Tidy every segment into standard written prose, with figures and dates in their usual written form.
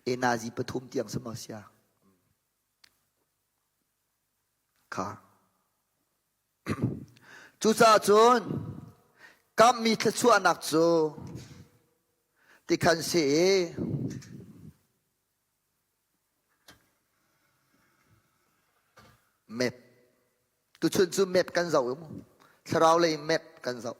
E nazi pathum tiang sama sia. Kha. Cucaah cun kammi thluachuahnak cu tikhan si i map tuchun cu map kan zoh mu thlarau lei map kan zoh.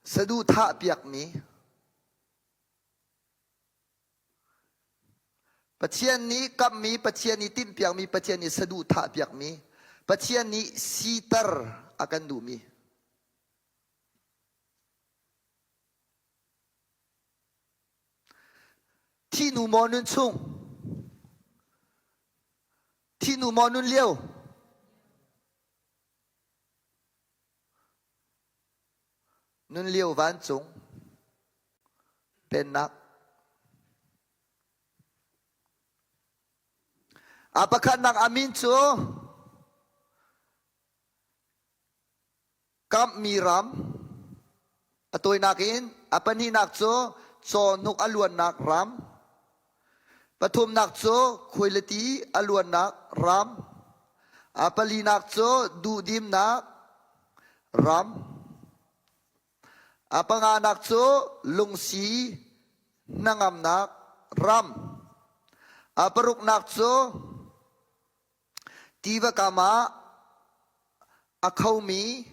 Saduhthah piakmi Pathian nih kamhmi, Pathian nih tinhpiakmi, Pathian nih saduhthah piakmi, Pathian nih siter a kan duhmi. Thihnu maw nun chung? Thihnu maw nun lio? Nun lio vancung pennak. A pakhatnak a min cu Kamhmi ram a tawinak in a pahnihnak cu cawhnuk a luannak ram, pathumnak cu khuailati a luannak ram, a palinak cu duhdimnak ram, a panganak cu lungsi hnangamnak ram, a paruknak cu Tiva kam ah a khomi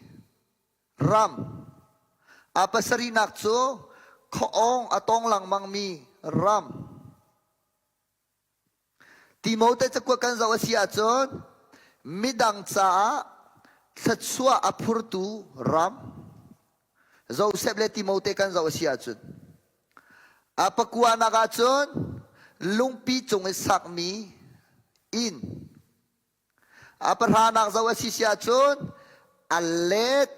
ram. A pasarihnak cu khuaawng a tong lengmangmi ram. Timote cakuat kan zoh a si ahcun midang caah thluachuah a phurtu ram. Joseph le Timote kan zoh a si ahcun a pakuanak ahcun lungpi cung i sakmi inn a pahranak zoh a si si ahcun a let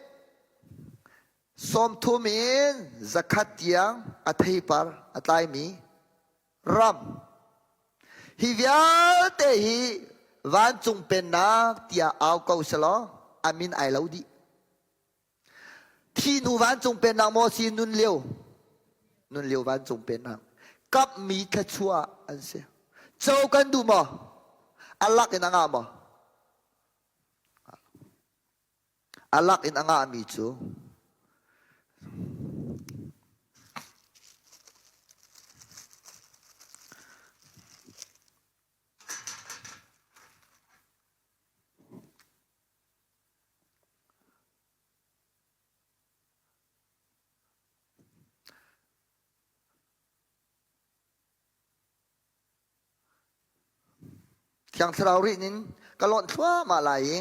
30 in 100 tiang a theipar a tlaimi ram hi vialte hi vancung pennak tiah au ko selaw a min ai lo dih Thihnu vancung pennak maw si nun lio? Nun lio vancung pennak. Kapmi thluachuah an si. Co kan duh maw? A lak in a ngah maw? A lak in a ngahmi cu Thiang Thlarau rih nin ka lawnh thluahmah lai i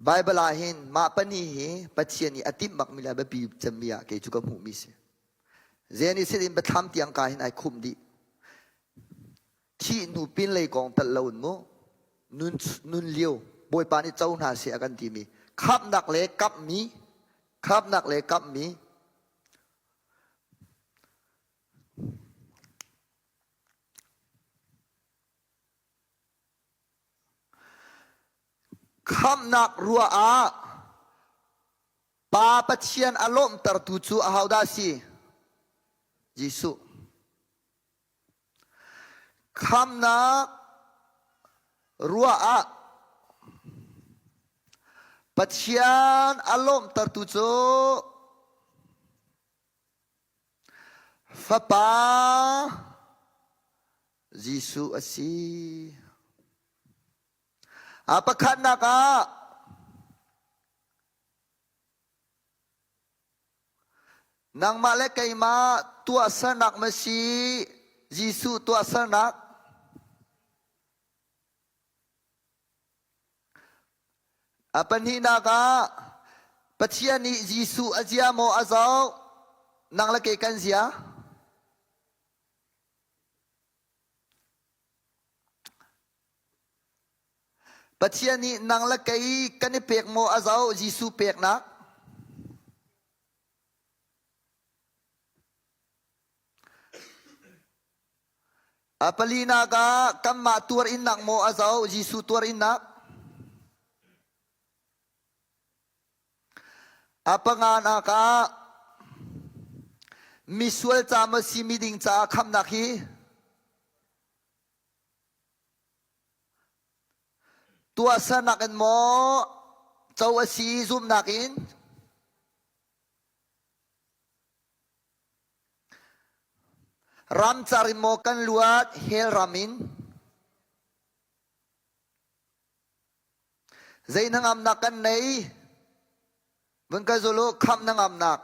Baibal ah hin mah pani hi Pathian nih a timh bakmi le a biapi cemmi ah kei cu ka hmuhmi si. Genesis in Biathlam tiang ka hin ai khumh dih. Thih hnu pinlei kong telh lo in mu nun, nun lio Bawipa nih co hna seh a kan timi khamhnak le kamhmi khamhnak le kamhmi khamhnak ruah ah Pa Pathian a lawmhtertu cu ahodah a si? Jesuh. Khamnak ruah ah Pathian a lawmhtertu cu Fapa Jesuh a si. A pakhatnak ah Nangmah le keimah tuahsernak ma si Jesuh tuahsernak? A pahnihnak ah Pathian nih Jesuh a zia maw a zoh? Nang le kei kan zia? Pathian nih nang le kei kan i pek maw a zoh Jesuh peknak? A palinak ah kanmah tuar innak maw a zoh Jesuh tuar innak? A panganak ah misual ca maw si miding caah khamhnak hi tuahsernak in maw co a si zumhnak in? Ramcar in maw kan luat hell ram in? Zei hnangamnak kan nei? Vun ka zul u, khamh hnangamnak.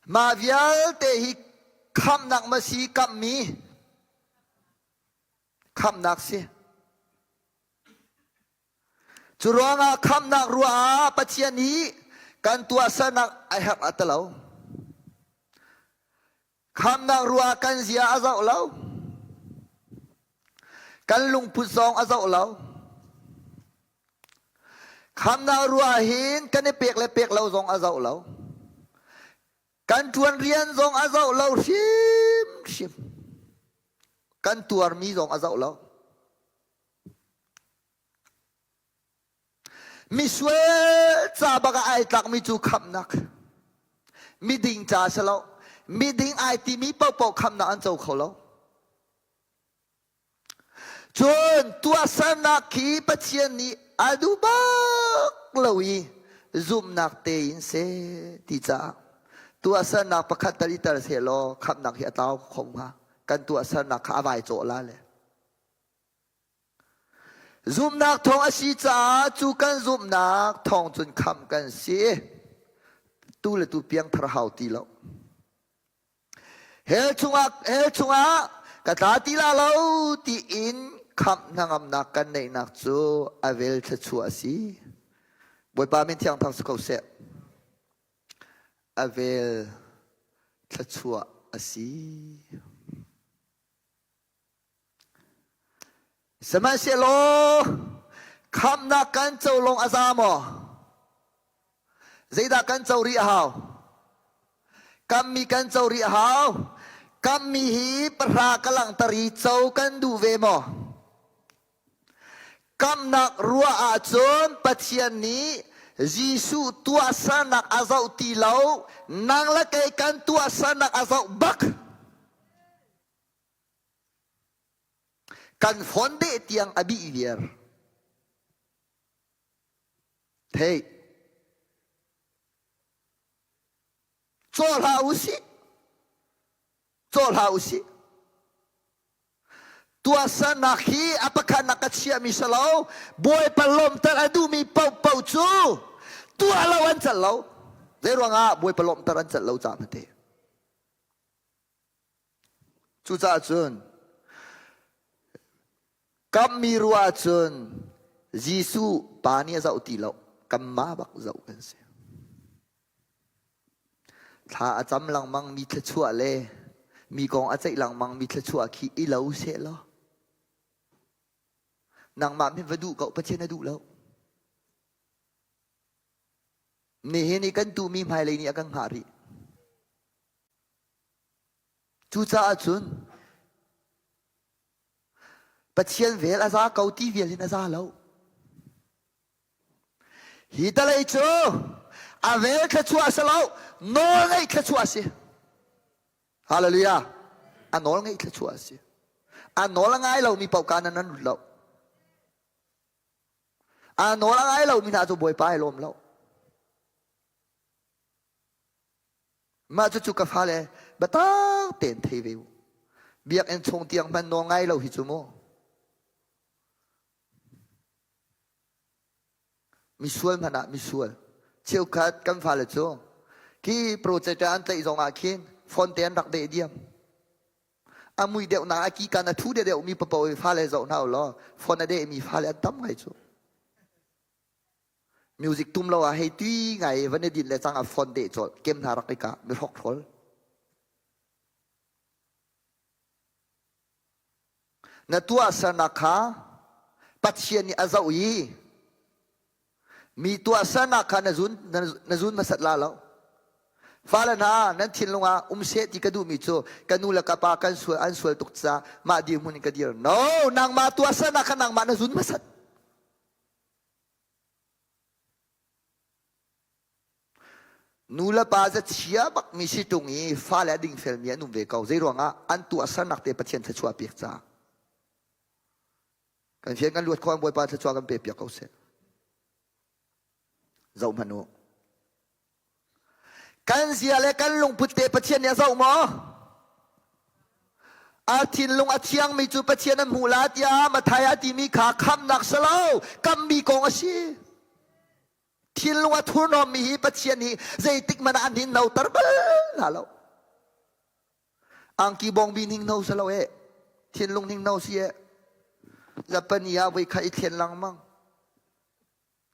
Mah vialte hi khamhnak ma si kamhmi? Khamhnak si. Cu ruangah khamhnak ruah ah Pathian nih kan tuahsernak a herh a ti lo. Khamhnak ruah ah kan zia a zoh lo. Kan lungput zong a zoh lo. Khamhnak ruah hin kan i pek le pek lo zong a zoh lo. Kan ṭuan rian zong a zoh lo hrimhrim. Kan tuarmi zong a zoh lo. Misual ca bak ah ai tlakmi cu khamhnak. Miding ca a si lo. Miding ai timi paohpaoh khamhnak an co kho lo. Cun tuahsernak khi Pathian nih a duh bak lo i zumhnak tein seh ti caah tuahsernak pakhat tal i tel sehlaw khamhnak hi a tlau kho hnga. Kan tuahsernak kha a vai cawh la le. Zumhnak thawng a si caah cu kan zumhnak thawng cun khamh kan si. Tu le tu piangthar hau ti lo. Hell chungah, hell chungah ka tla ti la lo tiin khamh hnangamnak kan neihnak cu a vel thluachuah a si. Bawipa min thiang thang si ko seh. A vel thluachuah a si. Sihmanhsehlaw khamhnak kan co lawng a za maw? Zeidah kan co rih a hau? Kammi kan co rih a hau. Kammi hi pahra ka langhter i co kan duh ve maw? Kamnak ruah ahcun Pathian nih Jesuh tuahsernak a zoh ti lo, nang le kei kan tuahsernak a zoh bak. Kan phone deh tiang a bih viar. Thei. Caw hlah u sih. Caw hlah u sih. Tuahsernak hi a pakhatnak ka chiahmi si lo. Bawipa lawmhter a duhmi paohpaoh cu tuah lo an celh lo. Zei ruangah Bawipa lawmhter an celh lo caah hmete. Cucaah cun kammi ruah ahcun Jesuh pa nih a zoh ti lo, kanmah bak zoh kan si. Thla a cam lengmang mi thluachuah le mi kong a ceih lengmang mi thluachuah khi i lo seh law nangmah min va duh ko Pathian a duh lo. Nihin i kan tuhmi hmailei nih a kan hngah rih. Cucaah cun Pathian vel a za ko ti vial hin a za lo. Hi talei cu a vel thluachuah a si lo, nawl ngeih thluachuah a si. Hallelujah. A nawl ngeih thluachuah a si. A nawl a ngai lomi paoh ka nan lut lo. A nawl a ngai lomi hna cu Bawipa ai lawm lo. Mah cucu ka fale biatak tein thei ve u. Biakinn chung tiang hmanh nawl ngai lo hi cu mu. Misual hmanh ah misual. Cheukhat kan fale cu khi project an tlaih zong ah khin phone te an rak deh diam. A mui deuh na a ki kan a thu deuh deuh mi papo fale zoh hna u law phone a deh mi fale an tam ngai cu. Music tum lo ah hei tui ngai van i din le cang a phone deh cawlh kem hna rak i ka mi hrok hrol. Na tuahsernak kha Pathian nih a zoh i mi tuahsernak kha na zun, na zun hmasat la lo. Fale hna, nan thinlung ah um seh ti ka duhmi cu ka nu le ka pa kan sual an sual tuk caah mah dirhmun in ka dir. No, nangmah tuahsernak kha nangmah na zun hmasat. Nu le pa zachia bakmi si ṭung i fale a dingfelmi an um ve ko. Zeiruangah an tuahsernak te Pathian thluachuah pek caah. Kan fian kan luat kho Bawipa thluachuah kan pe piak ko seh. Zoh hmanh u. Kan zia le kan lungput te Pathian nih a zoh maw? A thinlung a thiangmi cu Pathian an hmuh la tiah Matthai a timi kha khamnak si lo, kammi kong a si. Thinlung a thurhnawmmi hi Pathian hi zeitik hmanh ah an hin noter bal hna lo. Angki bawngbi ning no si lo eh. Thinlung ning no si eh. Zapani ah voi khat i thlen lengmang.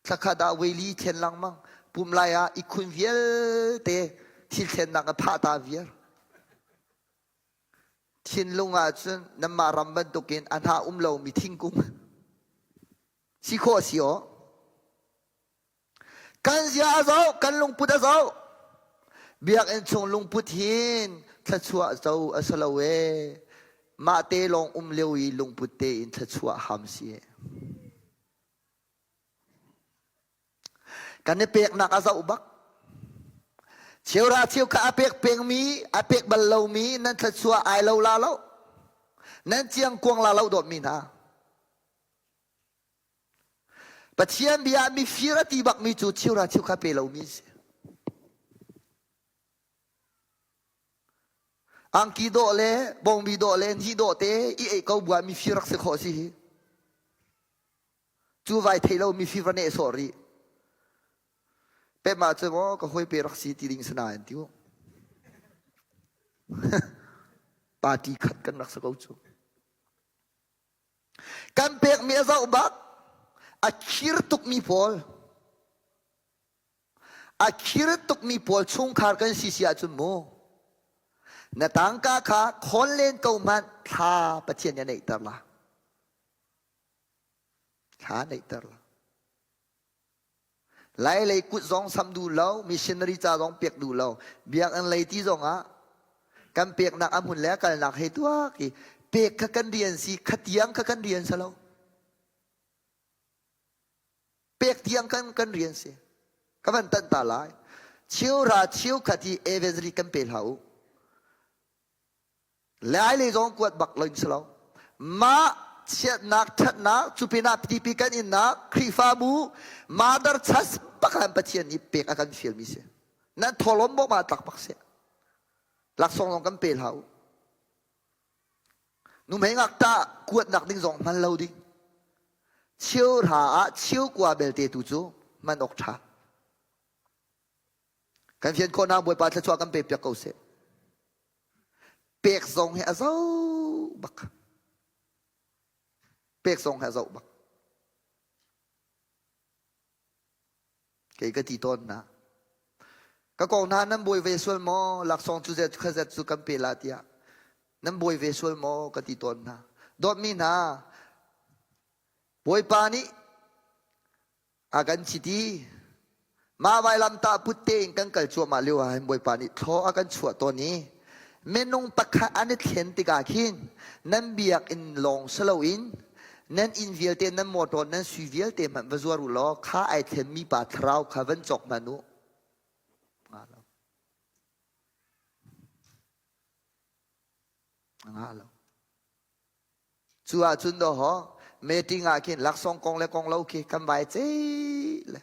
Thlakhat ah voi li thlen lengmang. Pum lai ah i khun vialte thil thlennak a phah ta viar. Thinlung ah cun nanmah ram bantukin a hna um lomi thingkung si khawh a si aw. Kan zia a zoh, kan lungput a zoh. Biakinn chung lungput hin thluachuah co a si lo ee. Mah te lawng um lio i lungput tein thluachuah ham si ee. Kan i peknak a zoh bak. Cheura cheu kha a pek pengmi, a pek bal lomi nan thluachuah ai lo la lo. Nan ciang kuang la lo dawtmi hna. Pathian bia ah mifir a ti bakmi cu cheura cheu kha pe lomi si. Angki dawh le bawngbi dawh le hni dawh te i ei ko buah mifir rak si khawh si hi. Cu vai thei lo mifir va neh sawh rih. Pem ah cun maw ka hawi pe rak si ti ding si nain ti u. Party khat kan rak si ko cu. Kan pekmi a zoh bak a khir tukmi pawl a khir tukmi pawl chungkhar kan si si ahcun mu na tangka kha khawn len ko hmanh thla Pathian nih a neihter la thla neihter la Lai lei kut zong sam duh lo, missionary ca zong pek duh lo. Biakinn lei ti zong ah kan peknak a hmun le a kalnak he tuak i pek kha kan rian si, khatiang kha kan rian si lo. Pek tiang kan kan rian si. Ka van tanh ta lai. Cheu ra cheu khat hi evangelist kan pe hlah u. Lai lei zong kuat bak lo in si lo. Mah chiatnak ṭhatnak cu pinah tipi kan innak Khrihfabu Mother Church bak Pathian nih pek a kan fialmi si. Nan thawlawm bawk ma tlak bak si. Laksawng zong kan pe hlah u. Nuhmei ngakṭah kuatnak ding zong hman lo ding. Cheu hra ah cheu kua belte tu cu hman awk ṭha. Kan fian khawhnak Bawipa thluachuah kan pe piak ko seh. Pek zong hi a zo bak. Pek zong hi a zoh bak. Kei ka ti tawn na. Ka kong hna nan bawi ve sual maw? Laksawng cu zet kha zet cu kan pe la tiah. Nan bawi ve sual maw? Ka ti tawn hna. Dawtmi hna, Bawipa nih A kan chiti. Mah vailamtah put tein kan kal cuahmah lio ah hin Bawipa nih thlaw a kan chuah tawn i minung pakhat an i thlen tikah khin nan biakinn lawng si loin nan inn vialte nan motor nan sui vialte hmanh va zuar u law kha ai thlenmi pa thlarau kha van cawk hmanh u. Nga lo. Nga lo. Cu ahcun dawhaw meeting ah khin laksawng kong le kong lo khi kan vai ceih le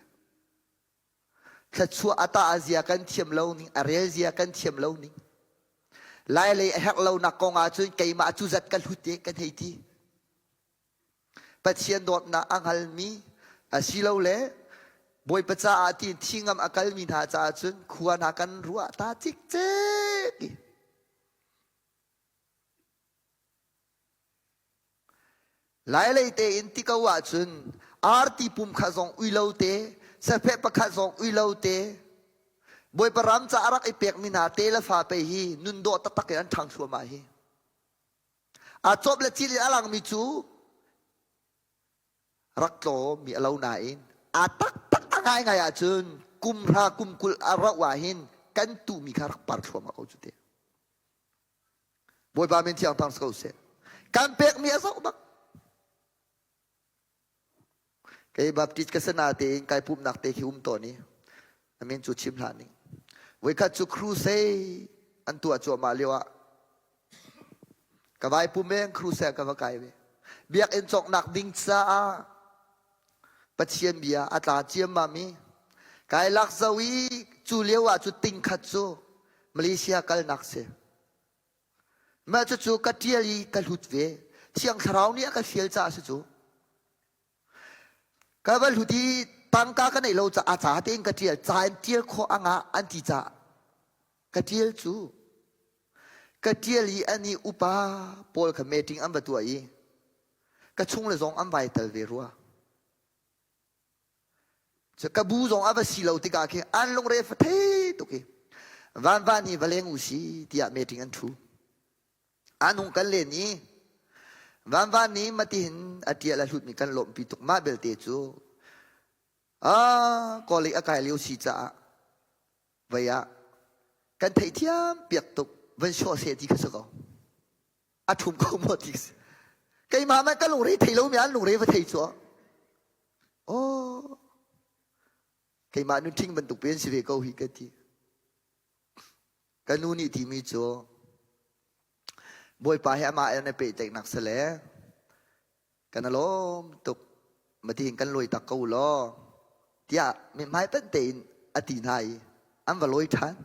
thluachuah a tah zia kan thiam lo ning a rel zia kan thiam lo ning lai lei a herh lo nak kong ahcun keimah cu zat ka hlut e kan hei ti Pathian dawtnak a hngalmi asilole Bawipa caah tiin thingam a kalmi hna caah cun khua hna kan ruah ta cikcek i Lailei tein ti ko ahcun arti pum kha zong ui lo te, safeh pakhat zong ui lo te, Bawipa ram ca a rak i pekmi hna te le fa pe hi nun dawh taktak in an ṭhang thluahmah hi. Aa cawp le cil in a langmi cu rak tlawmmi a lo nain aa taktak a ngaingai ahcun kum hra kum 20 a rauh ah hin kan tuhmi kha rak par thluahmah ko cu te. Bawipa min thiang thang si ko seh. Kan pekmi a zoh bak. Kei Baptist ka si natein kai pumhnak te khi um tawn i a min cu chim hlah ning. Voikhat cu crusade an tuah cuahmah lio ah ka vai pum eng crusade ka va kai ve. Biakinn cawknak ding caah Pathian bia a tla ciammam i kai lak zo i cu lio ah cu ting khat cu Malaysia kalnak si. Mah cucu ka ṭial i ka hlut ve. Thiang Thlarau nih a ka fial caah si cu. Ka va hlut i tangka ka neih lo caah ca tein ka ṭial. Ca in ṭial khawh a ngah an ti caah ka ṭial cu. Ka ṭial i ani upa pawl kha meeting an va tuah i ka chung le zong an vai tel ve rua. Ka bu zong a va si lo tikah khi an lungre fa thei tuk i vanvan hi va leng u si tiah meeting an ṭhu. An hung kan len i vanvan nih matihin a ṭial a hlutmi kan lawmhpi tuk. Mah belte cu ah kawlei a kai lio si caah vei ah kan theihthiam piak tuk van sawh seh ti kha si ko. A ṭhum ko maw ti keimah mah ka lungre thei lomi an lungre va thei cu oh keimah nu ṭhing bantuk pen si ve ko hi ka ti. Ka nu nih timi cu Bawipa he amah an i pehtlaihnak sale kan lawm tuk matihin kan lawi tak ko law tiah mithmai panh tein a ti hna i an va lawi ṭhan.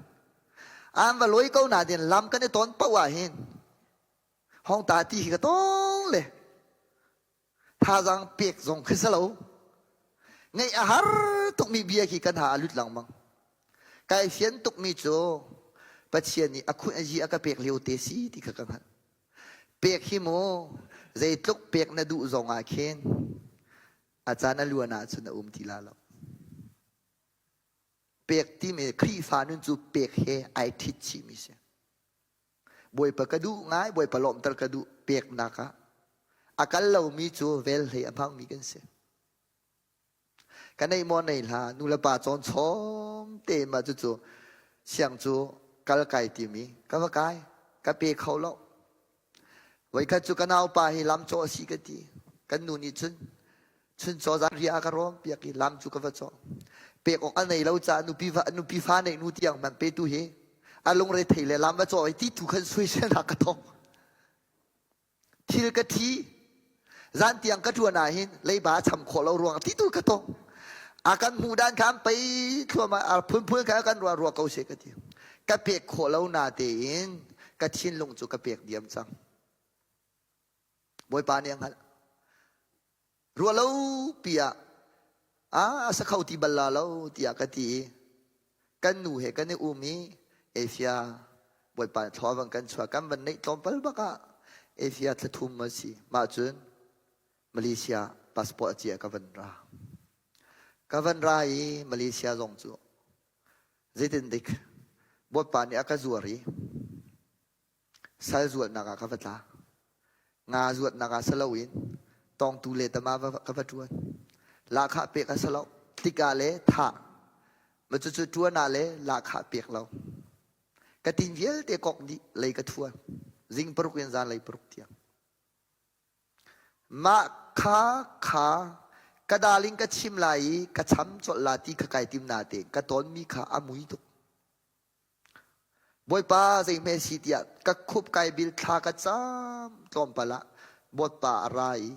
An va lawi ko nain lam kan i tawn paoh ah hin hong ta ti hi ka tong le thazaang pek zong khi si lo. Ngaih a har tukmi bia khi kan ha a lut lengmang. Kai fian tukmi cu Pathian nih a khunh a yi a ka pek lio te si ti kha ka hngalh. Pek hi mu zeitluk pek na duh zong ah khin a caan a luan ahcun a um ti la lo. Pek timi Khrihfa nun cu pek he ai ṭhit chihmi si. Bawipa ka duh ngai, Bawipa lawmhter ka duh peknak ah a kal lomi cu vel hlei a hmangmi kan si. Ka neih maw nei hlah, nu le pa cawn chom te ma cucu siang cu kal kai timi ka va kai, ka pe kho lo. Voikhat cu ka naupa hi lam cawh a si ka ti. Kan nu nih cun chuncaw zan ria a ka rawm piak i lam cu ka va cawh. Pek awk a nei lo caah nupi fa, nupi fa neih nu tiang hmanh petu hi a lungre thei le lam va cawh i ti tu khan soiselnak ka tong. Thil ka thi zan tiang ka ṭuan ah hin leiba cham khawh lo ruang ti tu ka tong. A kan hmuh dan kha an pei thluahmah a phunphun kha kan ruah ruah ko seh ka ti. Ka pek khawh lo na tein ka thinlung cu ka pek diam cang. Bawipa nih a hngalh. Ruah lo pi ah a sa kho ti bal la lo tiah ka ti i kan nu he kan i um i Asia Bawipa thlaw van kan chuah kan van neih tlawmpal bak ah Asia thlathum a si mah cun Malaysia passport a cia ka van ra ka van ra i Malaysia zong cu zeitin dik Bawipa nih a ka zuar i Sal zuatnak ah ka va tla. Nga zuatnak ah si loin tawngtu le tama ka va ṭuan. Lahkhah pek a si lo. Tlik ah le thah. Ma cucu ṭuan ah le lahkhah pek lo. Ka tin vialte kok dih lei ka thuan. Zing paruk in zanlei paruk tiang. Mah kha kha ka dal in ka chim lai i ka cham colh la ti kha kai tim natein ka tawnmi kha a mui tuk. Bawipa zeihme si tiah ka khup kai bil thla ka cam tlawmpal ah Bawipa a ra i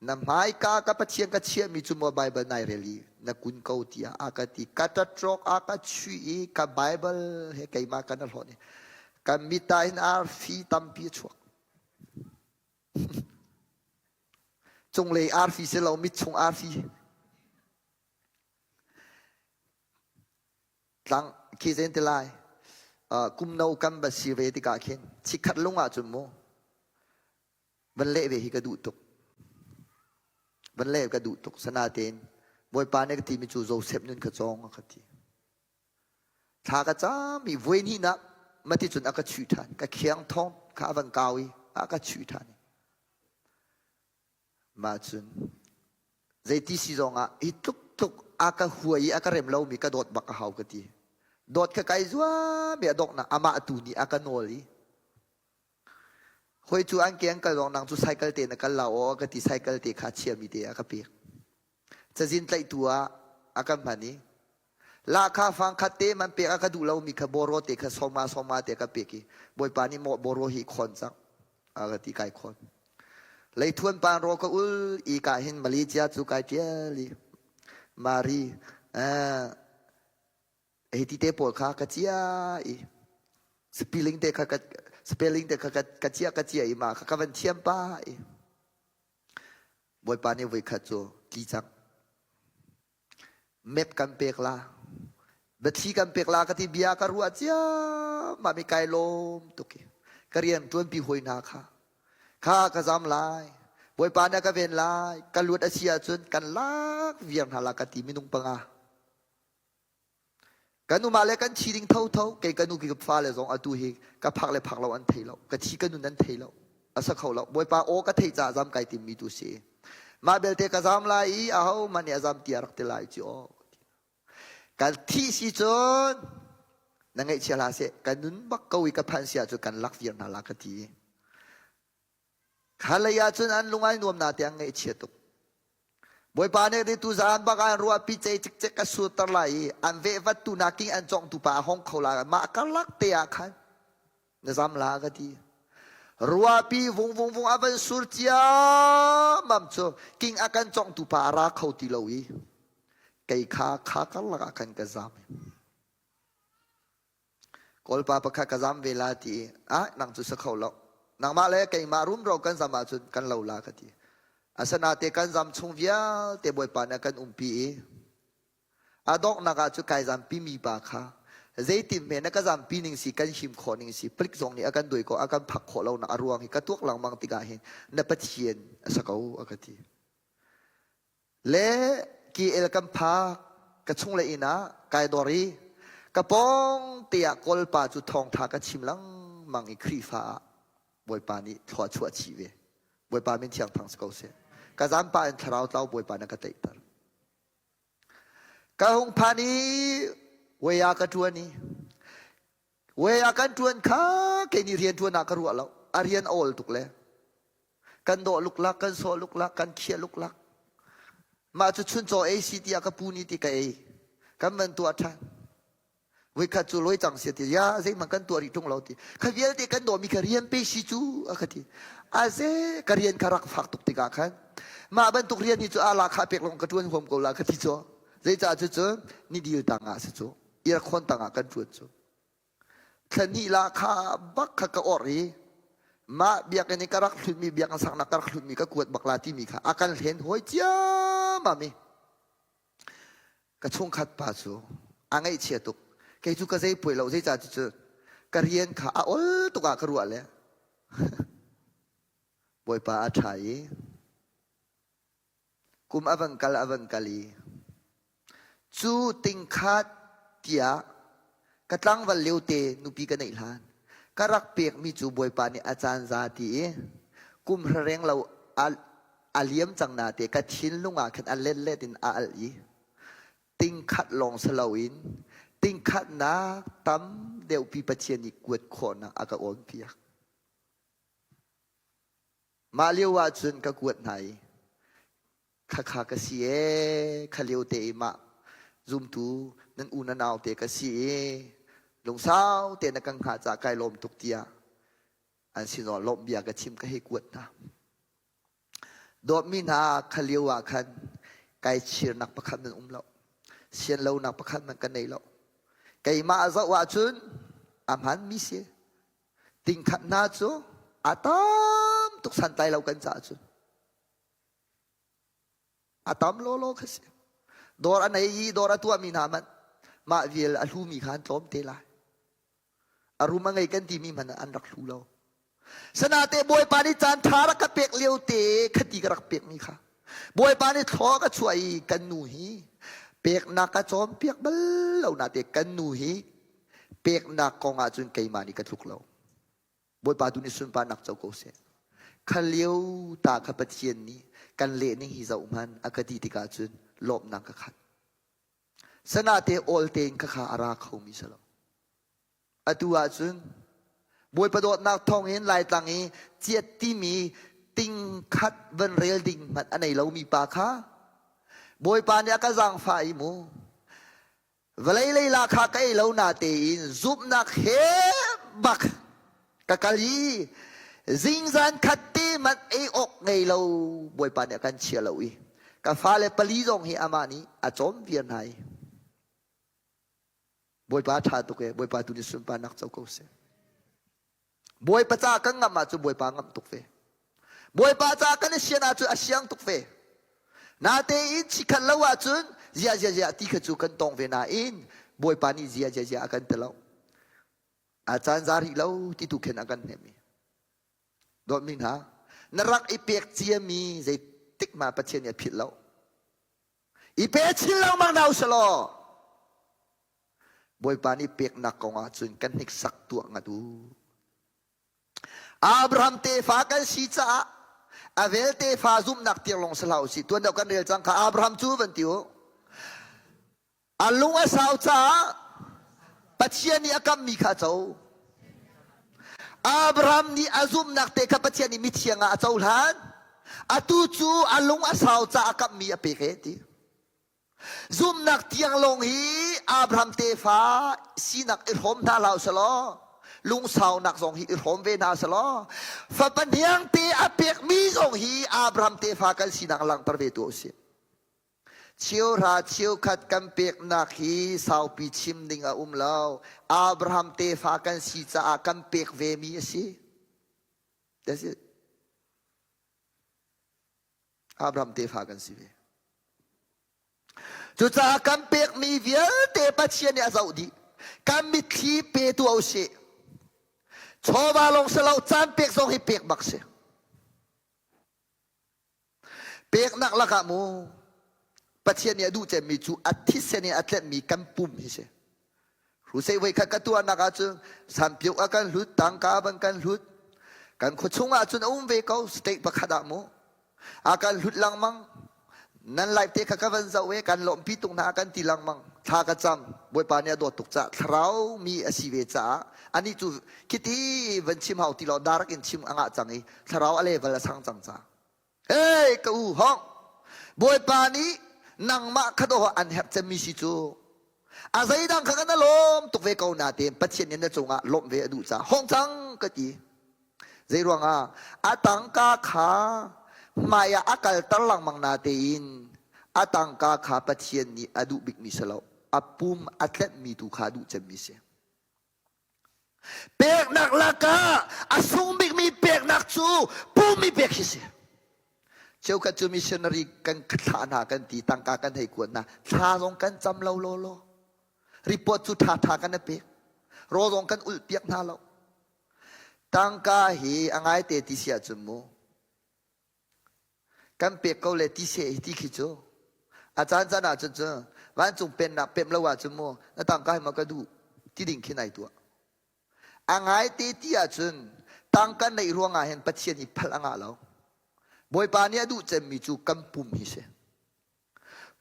na hmaika ka Pathian ka chiahmi cu maw Baibal nai rel i na kun ko tiah a ka ti. Ka ṭaṭrawk a ka chuih i ka Baibal he keimah kan a hlawt i ka mit ah hin arfi tampi a chuak. Cunglei arfi si lo mit chung arfi. Tlang khi zen ti lai kum no kan va si ve tikah khin chikkhat lung ah cun mu van leh ve hi ka duh tuk van leh ka duh tuk sanatein Bawipa nih ka timi cu Joseph nun ka cawng a ka ti thla ka cam i voi hnihnak mati cun a ka chuih ṭhan ka khiang thong kha a van kau i. A ka chuih ṭhan. Mah cun zeiti si zongah hi tluk tluk a ka hua i a ka rem lomi ka dawt bak a hau ka ti. Dawt kha kai zuam i a donghnak amah tu nih a ka nawl i Hawi cu an ke an kal ruang nang cu cycle te na kal la aw ka ti cycle te kha chiami te a ka pek. Cazin tlaihtu ah a kan hman i lahkhah fang khat te man pek a ka duh lomi kha boro te kha soma soma te ka pek i bawipa nih maw boro hi khawn cang a ka ti kai khawn. Leithuan pan ro ka ul i ka hin Malaysia cu kai tial i Mari eh hei ti te pawl kha ka cia i spelling te kha ka spelling te kha ka cia ka cia i ma kha ka van thiam pa i Bawipa nih voikhat cu tli cang map kan pek la biathli kan pek la ka ti bia ka ruah cia ma mi kai lawm tuk i ka rian tuanpi hawi hna kha kha ka zam lai Bawipa nih a ka ven lai ka luat a si ahcun kan lak viar hna la ka ti minung panga Kan umah le kan thi ding thotho kei ka nu ka fale zong atu hi ka phak le phak lo an thei lo ka thi ka nun an thei lo a sa kho lo bawipa aw ka thei caah zam kai timmi tu si mah belte ka zam lai i aho mah nih a zam tiah rak ti lai ci aw kan thi si cun na ngaihchia hlah seh ka nun bak ko i ka phan si ahcun kan lak viar hna la ka ti Kha lei ahcun an lung ai nuam na te an ngaihchia tuk. Bawipa nih ri tu zan bak an ruahpi cei cikcek ka surter lai i an vehvat tu naking an cawngtu pa a hong kho la mah karlak te ah khan na zam la ka ti. Ruahpi vung vung vung a van sur ciammam cu king a kan cawngtu pa a ra kho ti lo i kei kha kha karlak ah khan ka zam. Kawlpa pakhat ka zam ve la ti i ah nang cu sa kho lo. Nangmah le keimah rumro kan zam ahcun kan lo la ka ti. Asanate kan zam chung vialte Bawipa nih a kan umpi i a donghnak ah cu kai zampi mi pa kha zeitin hme na ka zampi ning si kan him khawh ning si palik zong nih a kan duai ko a kan phak khawh lo nak a ruang hi ka tuak lengmang tikah hin na Pathian a sa ko a ka ti. Le KL kan phak ka chung le inn ah kai dor i ka pawng te ah Kawlpa cu thawngtha ka chim lengmang i Khrihfa ah Bawipa nih thlua chuah chih ve. Bawipa min thiang thang si ko seh. Ka zaampa in thlarau tlau Bawipa na ka teihter. Ka hung phan i wei ah ka ṭuan i wei ah kan ṭuan kha kei nih rian ṭuan ah ka ruah lo. A rian a awl tuk le Kan dawh luklak, kan sawh luklak, kan khiah luklak. Mah cu chuncaw ei si tiah ka pu nih ti ka ei. Kan van tuah ṭhan. Voikhat cu lawi cang sia ti, ya zeihmanh kan tuah rih ṭung lo ti. Kha vialte kan dawhmi kha rian pe si cu a ka ti. Aze ka rian kha rak fak tuk tikah khan mah bantuk rian hi cu ala kha pek lawng ka ṭuan huam ko la ka ti cu. Zeicah cu cun ni dil tangah si cu. Irakhon tangah kan ṭuan cu. Thla hnih la kha bak kha ka orh i mah biakinn i ka rak hlutmi biakinn saknak ka rak hlutmi ka kuat bak la timi kha a kan hlen hawi ciammam i ka chungkhat pa cu a ngaihchia tuk kei cu ka zei puai lo zeicah ti cu ka rian kha a ol tuk ah ka ruah le Bawipa a ṭha i Kum a van kal a van kal i cu tingkhat tiah ka tlangval lio te nupi ka neih hlan ka rak pekmi cu Bawipa nih a caan za ti i kum reng lo a liam cang na te ka thinlung ah khan a letlet in a alh i tingkhat lawng si loin tingkhatnak tam deuhpi Pathian nih kuat khawhnak a ka awnpiak. Mah lio ahcun ka kuat hna i khakha ka si ee, kha lio te i mah zumtu nan u na nau te ka si i lungsau te na kan hngah caah kai lawm tuk tiah an sinah lawmh bia ka chim ka hei kuat hna. Dawtmi hna kha lio ah khan kai chirnak pakhat nan um lo. Sian lonak pakhat man ka nei lo. Keimah zoh ahcun a hmanmi si. Tingkhat hna cu a tam tuk santlai lo kan caah cun. A tam lawlaw kha si. Dawr a nei i dawr a tuahmi hna hmanh mah vial a hlumi kha an tlawm te lai. A rum a ngei kan timi hmanh an rak hlu lo. Sanate Bawipa nih caan ṭha rak ka pek lio te khati ka rak pekmi kha. Bawipa nih thlaw ka chuah i kan nu hi peknak ka cawnpiak bal lo nate kan nu hi peknak kong ahcun keimah nih ka tluk lo. Bawipa tu nih sunparnak co ko seh. Kha lio ta kha Pathian nih kan leh ning hi zoh hmanh a ka ti tikah cun lawmhnak ka khat. Sanate awl tein khakha a ra khomi si lo. Atu ahcun Bawipa dawtnak thawngin Laitlang i ciat timi ting khat van rel ding hmanh a nei lomi pa kha Bawipa nih a ka zaangfah i mu vawlei lei la kha ka ei lo na tein zumhnak he bak ka kal i zingzan khat te man ei awk ngei lo Bawipa nih a kan chia lo i ka fale pali zong hi amah nih a cawm viar hna i Bawipa ṭha tuk e Bawipa tu nih sunparnak co ko seh Bawipa ca kan ngamh ahcun Bawipa ngamh tuk ve Bawipa ca kan i sian ahcun a siang tuk ve natein chikhat lo ahcun zia zia zia ti kha cu kan tong ve nain Bawipa nih zia zia zia a kan ti lo a caan za rih lo ti tu khin a kan hnemh i dawtmi hna na rak i pek ciami zeitik ma Pathian nih a philh lo I pe chin lengmang hna usalaw Bawipa nih peknak kong ah cun kan hniksak tuah ngat u. Abraham tefa kan si caah Avel tefa zumhnak tiang lawng si hlah usih. Tuan deuh kan rel cang kha Abraham cu van ti u. A lung a sau caah Pathian nih a kammi kha a co. Abraham nih a zumhnak te kha Pathian nih mithiang ah a cohlan. Atu cu a lung a sau caah a kamhmi a pek e ti. Zumhnak tiang lawng hi Abraham tefa sinak i hrawm hna hlah usalaw lungsaunak zong hi i hrawm ve hna usalaw fapa hniang te a pekmi zong hi Abraham tefa kan sinak langhter ve tu usih. Cheuhra cheukhat kan peknak hi saupi chim ding a um lo. Abraham tefa kan si caah kan pek vemi a si. That's it. Abraham tefa kan si ve. Cucaah kan pekmi vialte Pathian nih a zoh dih. Kan mitthli pe tu usih. Chawva lawng si lo, caan pek zong hi pek bak si. Peknak lakah mu Pathian nih a duh cemmi cu a thisen in a tlenhmi kan pum hi si. Hrusei voikhat ka tuahnak ahcun sanpiuk a kan hlut, tangka ban kan hlut. Kan khuachung ahcun a um ve ko state pakhat ah mu. A kan hlut lengmang. Nan live te kha ka van zoh e kan lawmhpi tuk hna kan ti lengmang. Thla ka cam. Bawipa nih a dawt tuk caah thlarau mi a si ve caah anih cu khiti van chim hau ti lo direct in chim a ngah cang i thlarau a level a sang cang caah Hey ka u hong Bawipa nih nangmah kha dawh an herh cemmi si cu a zeidang kha kan lawm tuk ve ko natein Pathian nih na cungah lawmh ve a duh caah hong cang ka ti zei ruangah a tangka kha hmai ah a kalter lengmang natein a tangka kha Pathian nih a duh bikmi si lo a pum a tlenhmi tu kha a duh cemmi si Peknak lakah a sung bikmi peknak cu pummi pek hi si. Cheukhat cu missionary kan thlah hna kan ti, tangka kan hei kuat hna. Thla zong kan cam lo law law. Report cu ṭha ṭha kan i pek. Raw zong kan ulh piak hna lo. Tangka hi a ngaite ti si ahcun mu, Kan pek ko le ti seh hi ti khi cu a caan caan ahcun cu vancung pennak pemh lo ahcun mu na tangka hi maw ka duh ti ding khin ai tuah. A ngaite ti ahcun tangka neih ruangah hin Pathian hi phalh a ngah lo. Bawipa nih a duh cemmi cu kan pum hi si.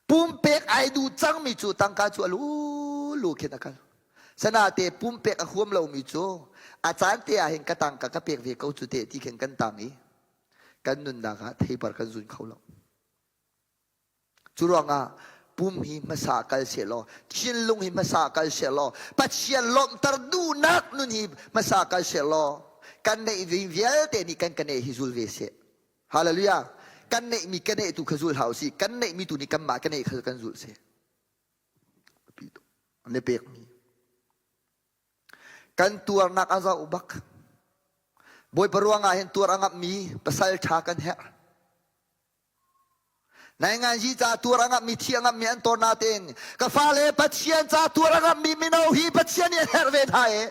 Pumpek ai duh cangmi cu tangka cu a lulu khin a kal. Sanate pumpek a huam lomi cu a caan te ah hin ka tangka ka pek ve ko cu te ti khin kan tang i kan nunnak ah theipar kan zun kho lo. Cu ruangah pum hi hmasa kal seh law thinlung hi hmasa kal seh law Pathian lawmhter duhnak nun hi hmasa kal seh law kan neih vialte nih kan ka neih hi zul ve seh. Hallelujah. Kan neihmi ka neh tu kha zul hau si. Kan neihmi tu nih kanmah ka neh kha kan zulh si. An i pekmi. Kan tuarnak a zoh bak. Bawipa ruangah hin tuar a ngamhmi pasal ṭha kan herh. Nainganzi ca tuar a ngamhmi thi a ngamhmi an tor natein ka fale Pathian ca tuar a ngamhmi mino hi Pathian nih a herh ve hna e.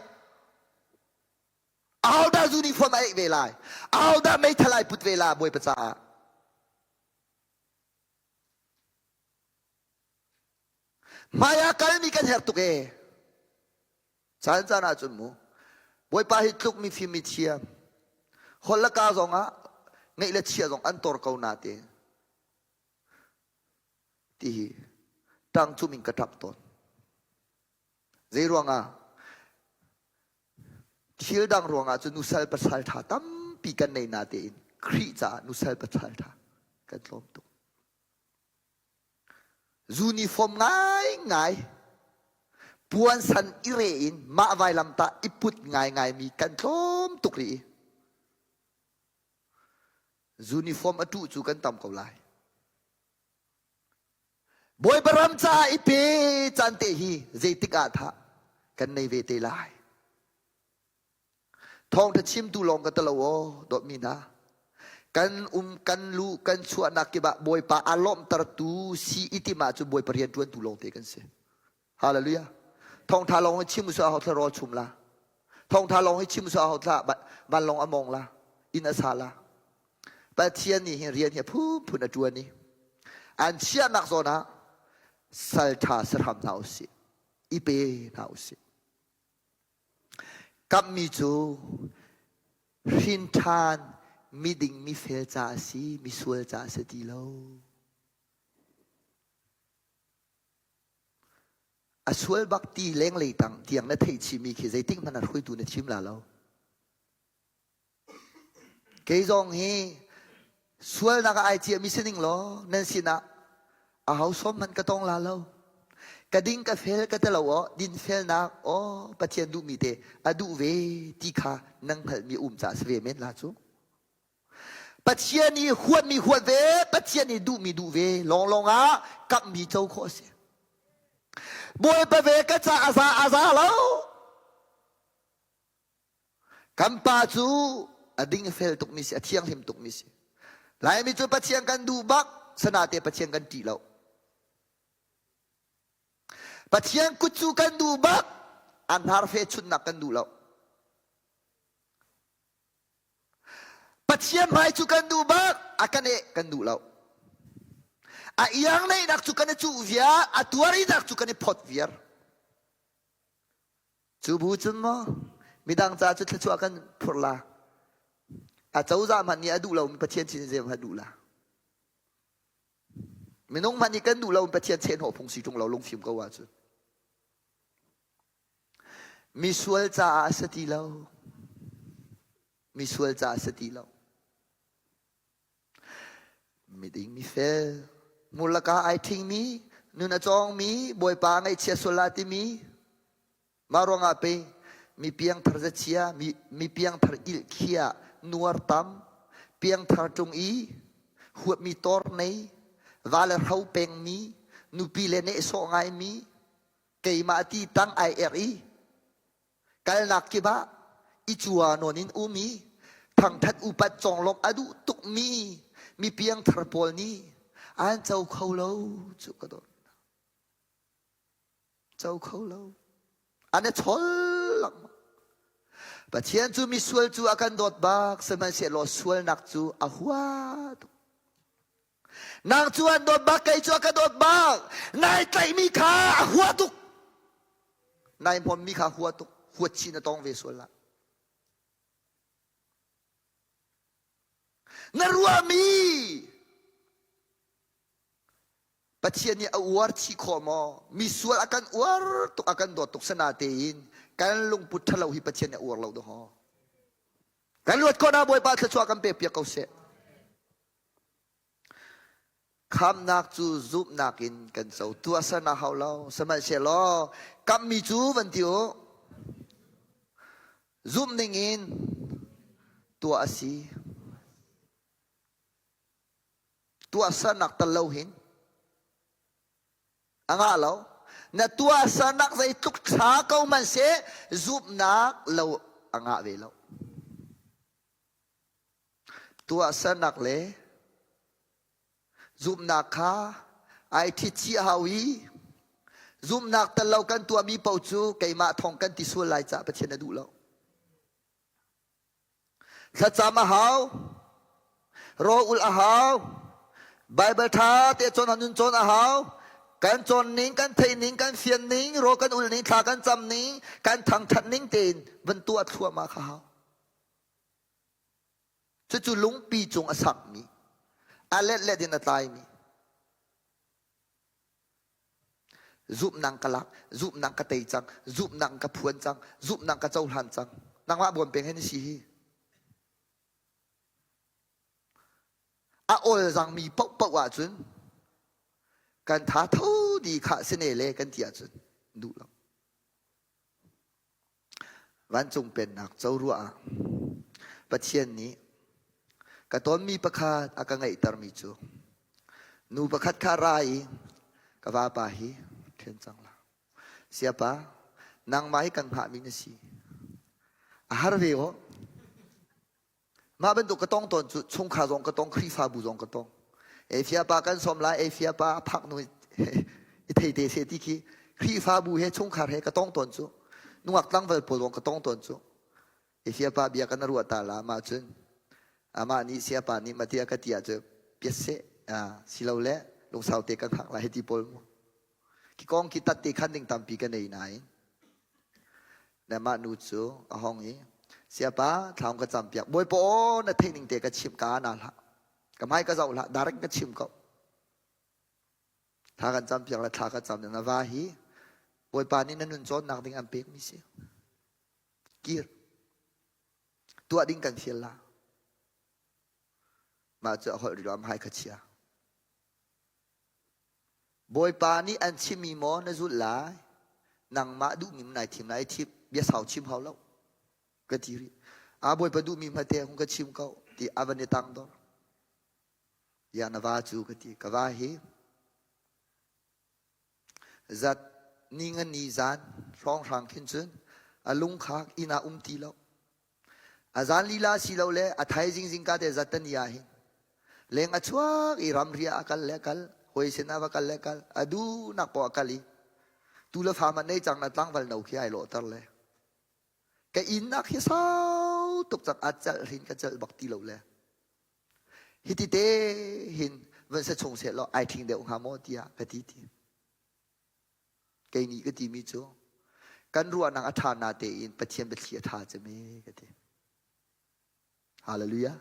Ahodah uniform a eih ve lai? Ahodah meithal ai put ve la Bawipa caah? Hmai ah kalmi kan herh tuk ee. Caan caan ahcun mu. Bawipa hi tluk mifim mithiam. Holh le ka zong ah ngeih le chia zong an tor ko na te. Ti hi tang cum in ka ṭap tawn. Zei ruangah? Thil dang ruangah cun nusal pasal ṭha tampi kan nei na tein Khrih caah nusal pasal ṭha kan tlawm tuk. Uniform ngaingai puansan i re in mah vailamtah i put ngaingai mi kan tlawm tuk rih i uniform a tuh cu kan tam ko lai. Bawipa ram caah i pe caan te hi zeitik ah tha kan nei ve te lai. Thawngṭha chimtu lawng ka talo aw dawtmi hna. Kan um kan lu kan chuahnak kip ah Bawipa a lawmhtertu si i tim ahcun Bawipa rian ṭuantu lawngte kan si. Hallelujah. Thawngṭha lawng hi chim usah hau thla rawl chum la. Thawngṭha lawng hi chim usah hau thla vanlawng a mong la. Inn a sa la. Pathian nih hin rian hi a phunphun a ṭuan i an chiahnak zawn ah salṭha sahram hna usih. I pe hna usih. Kamhmi cu hrinṭhan miding mifel ca a si, misual ca a si ti lo. A sual bak ti lenglei tang tiang na theih chihmi khi zeitik hmanh ah hruaitu na thim la lo. Kei zong hi sualnak ah ai ciahmi si ning law nan sinah aho sawm hmanh ka tong la lo. Ka ding ka fel ka ti lo aw dinfelnak aw Pathian duhmi te a duh ve ti kha nan hngalhmi um caah si ve men la cu. Pathian i huatmi huat ve, Pathian i duhmi duh ve lawnglawng ah kamhmi co khawh a si. Bawipa ve ka ca a za a za lo. Kan pa cu a ding fel tukmi si, a thianghlim tukmi si. Laimi cu Pathian kan duh bak, sanate Pathian kan ṭih lo. Pathian kut cu kan duh bak, a hnarfe chunnak kan duh lo. Pathian hmai cu kan duh bak, a kan eh kan duh lo. A iang neihnak cu kan i cuh viar, a tuarinak cu kan i phot viar. Cu bu cun maw midang ca cu thluachuah kan phurh la? A cozah hmanh nih a duh lomi Pathian sin zei hmanh duh la? Minung hmanh nih kan duh lomi Pathian chehhnawh phung si ṭung lo lungfim ko ahcun. Misual caah a si ti lo. Misual caah a si ti lo. Miding mifel, mulaka ai ṭhingmi, nun a cawngmi, Bawipa ngaihchia sual la timi, mah ruangah pei mi piangthar zachia, mi, mi piangthar ilhkhia, nuar tam, piangthar ṭung i, huatmi tor nei, va le hro pengmi, nupi le nehsawh ngaimi, keimah ti tang ai er i, Kalnak kip ah i cua nawn in um i thangthat upat conglawmh a duh tukmi mi piangthar pawl nih an co kho lo cu ka dawt. Co kho lo. An i chol lengmang. Pathian cu misual cu a kan dawt bak sihmanhsehlaw sualnak cu a hua tuk. Nang cu an dawt bak kei cu a ka dawt bak. Nai tlaihmi kha a hua tuk. Nai hmawmmi kha hua tuk. Huat chin a tong ve sual la. Na ruahmi Pathian nih a uar chih khawh maw? Mi sual a kan uar tuk a kan dawt tuk sana tein kan lungput ṭhalo hi Pathian nih a uar lo dawh. Kan luat khawh na Bawipa thluachuah kan pek piak ko seh. Khamnak cu zumhnak in kan co. Tuahsernak hau lo. Sihmanhsehlaw kamhmi cu van ti u. Zumh ning in tuah a si. Tuahsernak tal lo hin a ngah lo. Na tuahsernak zeitluk ṭha ko hmanhseh zumhnak lo a ngah ve lo. Tuahsernak le zumhnak kha ai ṭhit chih a hau i zumhnak tel lo kan tuahmi paoh cu keimah thawng kan ti sual lai caah Pathian a duh lo. Thlacam a hau, rawl ulh a hau, Baibal ṭha te cawn nun cawn a hau. Kan cawn ning, kan theih ning, kan fian ning, rawl kan ul ning, thla kan cam ning, kan thangthat ning tein van tuah thluahmah kha hau. Cucu lungpi cung a sakmi, a letlet in a tlaimi. Zumhnak ka lak, zumhnak ka tei cang, zumhnak ka phuan cang, zumhnak ka cohlan cang. Nangmah buan peng he na si hi. A ol zangmi paohpaoh ahcun kan tha tho di khah sine le kan ti ahcun duh lo. Vancung pennak co ruah ah Pathian nih ka tonmi pakhat a ka ngeihtermi cu nu pakhat kha ra i ka vapa hi ṭhen cang la. Siapa, nangmah hi kan hngahmi na si. A har ve aw. Mah bantuk ka tong tawn cu chungkhar zong ka tong, Khrihfabu zong ka tong. Efia pa kan sawm lai, Efia pa a phak nu i thei te se ti khi Khrihfabu he chungkhar he ka tong tawn cu. Nungak tlangval pawl zong ka tong tawn cu. Efia pa bia kan ruah ta la mah cun amah nih siapa nih matia ka ti ah cu piat seh silo le lungsau te kan hak lai ti pawl mu. Khi kong khi tat te khan ding tampi ka nei nain le mah nu cu a hong i siapa thlaung ka campiak bawipa aw na theih ning te ka chim ka na hlah ka hmai ka zoh hlah direct ka chim ko thla kan campiak le thla ka cam na va hi bawipa nih na nun cawnnak ding an pek mi si kir tuah ding kan fial la mah cu a holh rih lo am hai kha chia Bawipa nih an chimmi maw na zulh lai? Nangmah duhmi nai thim lai thim bia sau chim hau lo ka ti rih. A Bawipa duhmi hmate hung ka chim ko ti a van i tang dor. Ya na va cu ka ti ka va hi zat ni nga ni zan hrawnghrang khin cun a lung kha inn ah um ti lo. A zan lila silole a thaizing zingka te zatani ah hin leng a chuak i ramriah a kal le kal, hawi sinah va kal le kal, a duhnak poah a kal i tu le fa hmanh nei cang na tlangval no khi ai lawhter le ka innak hi sau tuk cang a celh hrin ka celh bak ti lo le hiti te hin van se chung seh law ai ṭhing deuh hnga maw tiah ka ti ti. Kei nih ka timi cu kan ruahnak a ṭha na tein Pathian biathli a ṭha cemi ka ti. Hallelujah.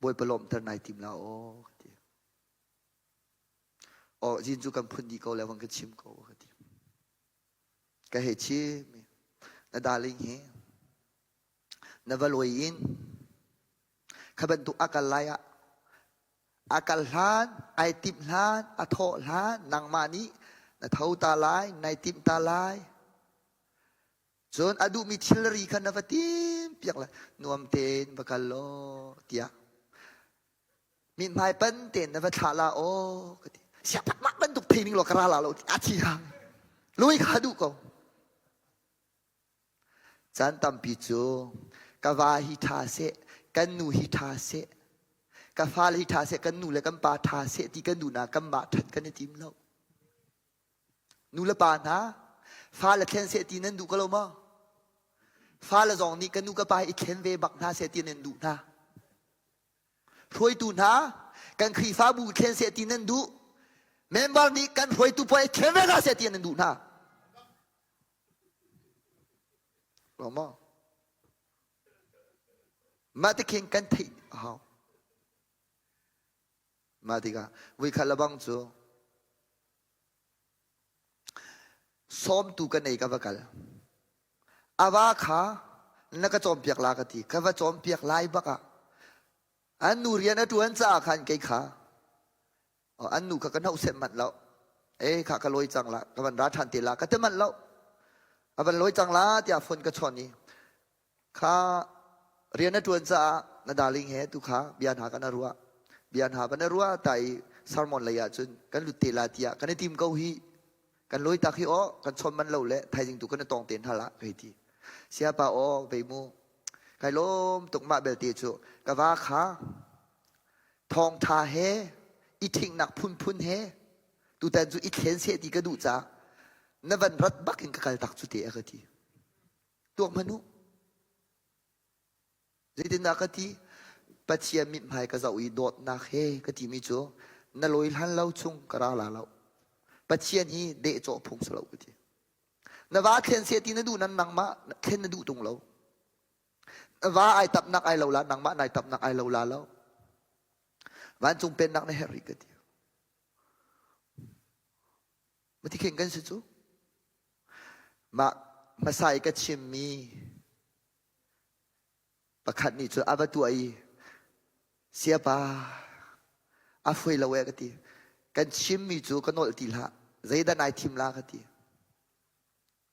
Bawipa lawmhter nai tim la aw ka ti. Aw zin cu kan phun dih ko le vang ka chim ko ka ti. Ka hei chim na darling hi na va lawi in kha bantuk a kal lai ah A kal hlan, ai timh hlan, a thawh hlan, nangmah nih na tho ta lai, nai timh ta lai. Cun a duhmi thilri kha na va tim piak lai. Nuam tein va kal law tiah. Mithmai pan tein na va thlah la aw ka ti. Siapak mah bantuk thei ning law ka ra la lo ti a thi hang. Lui kha duh ko. Caan tampi cu ka va hi ṭha seh, kan nu hi ṭha seh, ka fale hi ṭha seh, kan nu le kan pa ṭha seh ti kan duhnak kanmah ṭhat kan i tim lo. Nu le pa hna, fale thlen seh ti nan duh ko lo maw? Fale zong nih ka nu ka pa hi i thlen ve bak hna seh ti nan duh hna. Hruaitu hna, kan Khrihfabu thlen seh ti nan duh. Member nih kan hruaitu pawl i thlen ve hna seh ti nan duh hna. Maw? Mah tikhin kan theih a hau. Mah tikah vuikhat lebang cu sawmtu ka nei ka va kal. A va kha na ka cawnpiak la ka ti. Ka va cawnpiak lai bak ah an nu rian a ṭuan caah khan kei kha an nu kha ka hnohsenh manh lo e kha ka lawi cang la ka van ra ṭhan te la ka ti manh lo a van lawi cang la tiah phone ka chawn i kha rian na ṭuan caah na darling he tu kha bia hna kan ruah bia hna van ruah ta i sermon lei ah cun kan lut te la tiah kan i tim ko hi kan lawi tak hi aw kan chawn man lo le thaizing tu kan i tong te hna la kai ti siapa aw vei mu kai lawm tuk mah belte cu ka va kha Thawngṭha he i ṭhinghnak phunphun he tutan cu i thlen seh ti ka duh caah na van rat bak in ka kal tak cu te a ka ti. Tuak hmanh u. Zeitindah ka ti? Pathian mithmai ka zoh i dawtnak he ka timi cu Na lawi hlan lo chung ka ra la lo. Pathian hi dehcawh phung si lo ka ti. Na va thlen seh ti na duh nan nangmah thlen na duh tung lo. Na va ai tapnak ai lo la nangmah nai tapnak ai lo la lo. Vancung pennak na herh rih ka ti. Mati khen kan si cu. Mah hmasa i ka chimmi pakhat nih cun a va tuah i siapa a foi lo e ka ti. Kan chimmi cu ka nolh ti hlah. Zeidah nai thim la ka ti.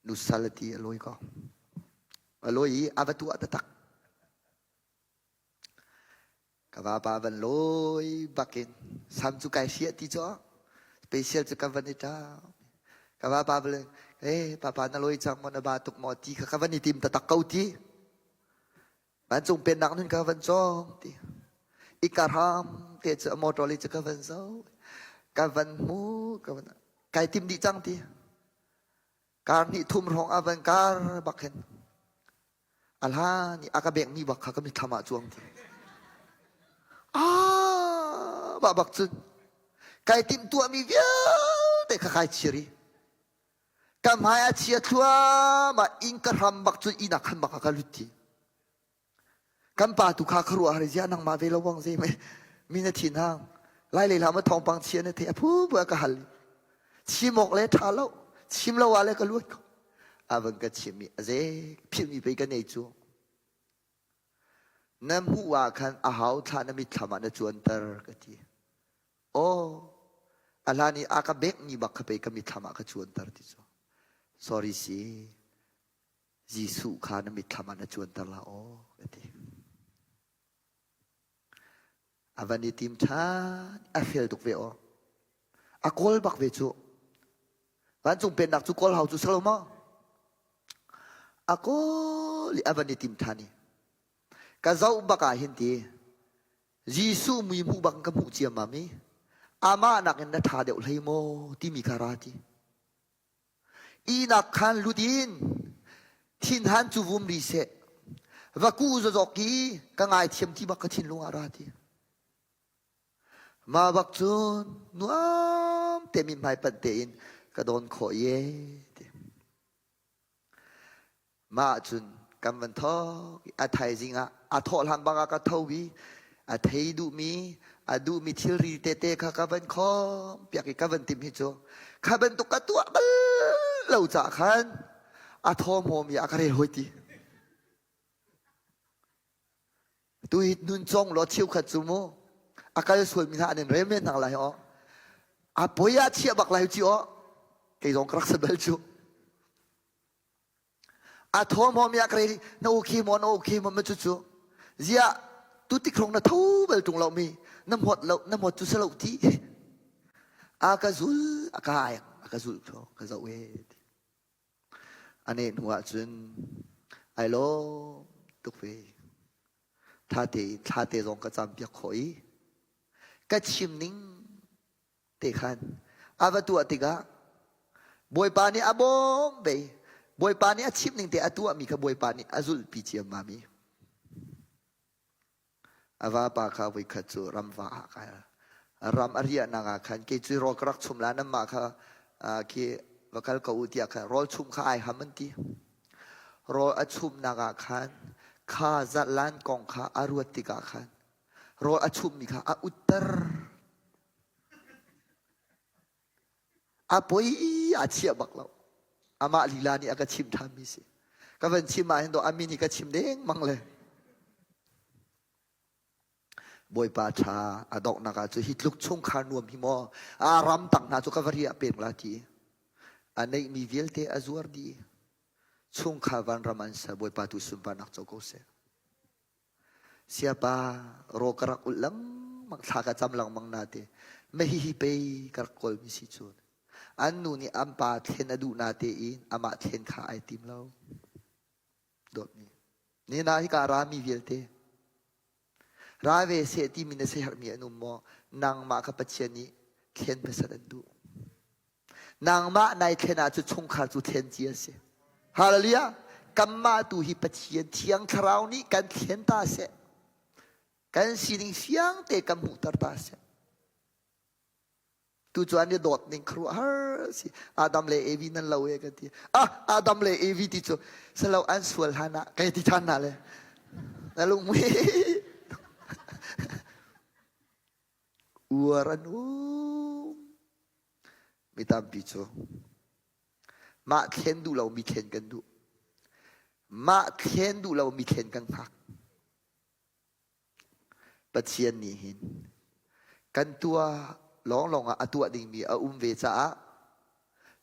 Nusal a ti a lawi ko. A lawi i a va tuah taktak. Ka vapa van lawi bakin sam cu kai hriah ti cu special cu ka van i ṭam. Ka vapa va le eh papa na lawi cang maw na ba tuk maw ti kha ka van i tim taktak ko ti. Vancung pennak nun ka van cawng ti. I ka hram te cu a motor li cu ka van zoh. Ka van hmu ka van kai tim dih cang ti. Kar hnih thum hrawng a van kar bak hin A hlan i a ka bekmi bak kha ka mitthlam ah cuang ti. Ah, mah bak cun kai timhtuahmi vialte kha kai chir i ka hmai a chia thluahmah inn ka hram bak cun inn ah khan bak ah ka lut ti. Kan pa tu kha ka ruah har zia nangmah ve lo bang zei mei mi na thin hang lai lei hlah ma thawngpang chia na thei a phu bu a ka hal chim awk le tha lo chim lo ah le ka luat ko a van ka chim i a zek philhmi pei ka nei cu na hmuh ah khan a hau thla na mitthlam ah na cuanter ka ti aw a hlan i a ka bekmi bak kha pei ka mitthlam ah ka cuanter ti cu sorry si Jesuh kha na mitthlam ah na cuanter la aw ka ti A van i tim ṭhan a fel tuk ve aw. A kawl bak ve cu. Vancung pennak cu kawl hau cu si lo maw? A kawl i a van i tim ṭhan i ka zoh bak ah hin ti Jesuh mui hmuh bak ka hmuh ciammam i amah nakin na ṭha deuh hlei maw timi kha ra ti. Ihnak khan lut in thinhan cu vum ri seh. Va kuh zawzawk i ka ngaithiam ti bak ka thinlung ah ra ti. Mah bak cun nuam te mi hmai panh tein ka dawn khawh ye ti. Mah cun kan van thawk i a thaizing ah a thawh hlan bang ah ka tho i a thei duhmi a duhmi thilri tete kha ka van khawm piak i ka van timh hi cu kha bantuk ka tuah bal lo caah khan a thawhmawm i a ka rel hoi ti. Tu hi nun cong law cheukhat cu mu a kal sualmi hna an in rel men hna lai aw. A poi ah chiah bak lai ci aw. Kei zong ka rak sa bal cu. A thaw maw mi a ka rel na okay maw na okay maw ma cu cu ziah tu tik hrong na tho bal tung lo mi na hmot lo na hmot cu sa lo ti a ka zul a ka ai a ka zul tho ka zoh e ane hnu ah cun ai lawm tuk ve thla te thla te zong ka cam piak khawh i ka chim ning te khan a va tuah tikah Bawipa nih a bawm ve. Bawipa nih a chimh ning te a tuahmi kha Bawipa nih a zulhpi ciammam i a vapa kha voikhat cu ramva ah kai ram a riahnak ah khan kei cu rawl ka rak chum la nanmah kha khi va kal ko u tiah khan rawl chum kha ai ham an ti rawl a chumnak ah khan kha zatlan kong kha a ruat tikah khan rawl a chummi kha a utter A poi a chiah bak lo. Amah lila nih a ka chim ṭhanmi si. Ka van chim ah hin dawh a min hi ka chim dengmang le. Bawipa ṭha a donghnak ah cu hi tluk chungkhar nuam hi maw a ram tang hna cu ka va riah peng la ti. A neihmi vialte a zuar dih. Chungkhar vanram an ser Bawipa tu sunparnak co ko seh. Siapa raw ka rak ulh lengmang thla ka cam lengmang na ti. Ma hihi pei ka rak kawlmi si cun. An nu nih an pa thlen a duh na tein amah thlen kha ai tim lo. Dawtmi. Nina hi ka rami vialte. Ra ve seh timi na siaherhmi an um maw? Nangmah kha Pathian nih thlen hmasat an duh. Nangmah nai thlen ah cu chungkhar cu thlen cia si. Hallelujah! Kanmah tu hi Pathian Thiang Thlarau nih kan thlen ta seh. Kan sining fiang te kan hmuhter ta seh. Tu cu an i dawt ning khuaruahhar si. Adam le Evi nan lo e ka ti. Ah, Adam le Evi ti cu salo an sual hlan ah kai ti than na le. Na lungmui. Uar an um. Mi tampi cu mah thlen duh lo mi thlen kan duh. Mah thlen duh lo mi thlen kan hngak. Pathian nih hin kan tuah lawnglawng ah a tuah dingmi a um ve caah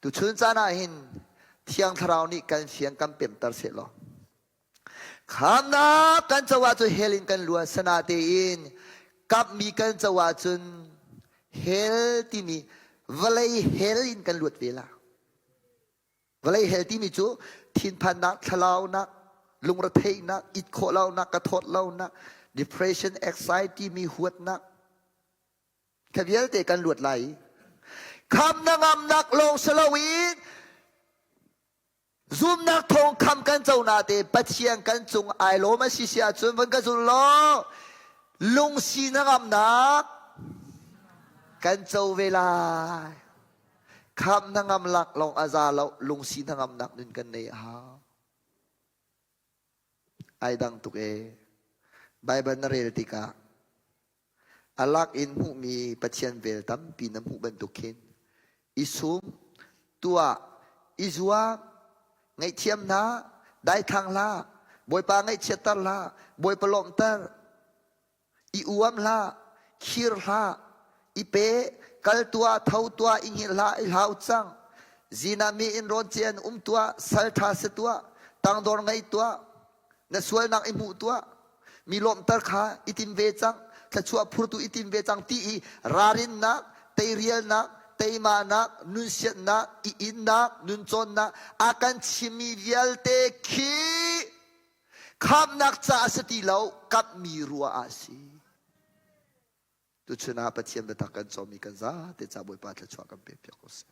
tuchun caan ah hin Thiang Thlarau nih kan fiang kan pemter sehlaw khamnak kan co ahcun hell in kan luat sana tein kapmi kan co ahcun hell timi vawlei hell in kan luat ve la. Vawlei hell timi cu thinphannak, thlalaunak, lungretheihnak, it khawh lonak, ka thawt lonak, depression, anxiety, mi huatnak, kha vialte kan luat lai. Kham na ngamnak lawng si loin zumnak thawng kham kan co na te Pathian kan cung ai lawm a si si ahcun van ka zul law lungsi na ngamnak kan co ve lai. Khamh hnangam lak lawng a za lo, lungsi hnangamnak nun kan nei a hau. Ai dang tuk ee. Baibal na rel tikah a lak in hmuhmi Pathian vel tampi na hmuh bantuk khin i sum, tuah, i zuam, ngaihthiam hna, daithlang hlah, Bawipa ngaihchiatter hlah, Bawipa lawmhter, I uam hlah, khir hlah, i pe, kal tuah, tho tuah, i hngilh hlah, i hlau cang. Zina mi in rawn cian um tuah, sal ṭha si tuah, tangdor ngei tuah, na sualnak i hmuh tuah, mi lawmhter kha i tim ve cang, thluachuah phurtu i tim ve cang ti i rarinnak, teirialnak, teimanak, nunsiannak, i innak, nuncawnnak a kan chimmi vialte khi Khamnak caah si ti lo, kamhmi rua ah si. Tuchun ah Pathian biatak kan cawmi kan zate ca Bawipa thluachuah kan pek piak ko seh.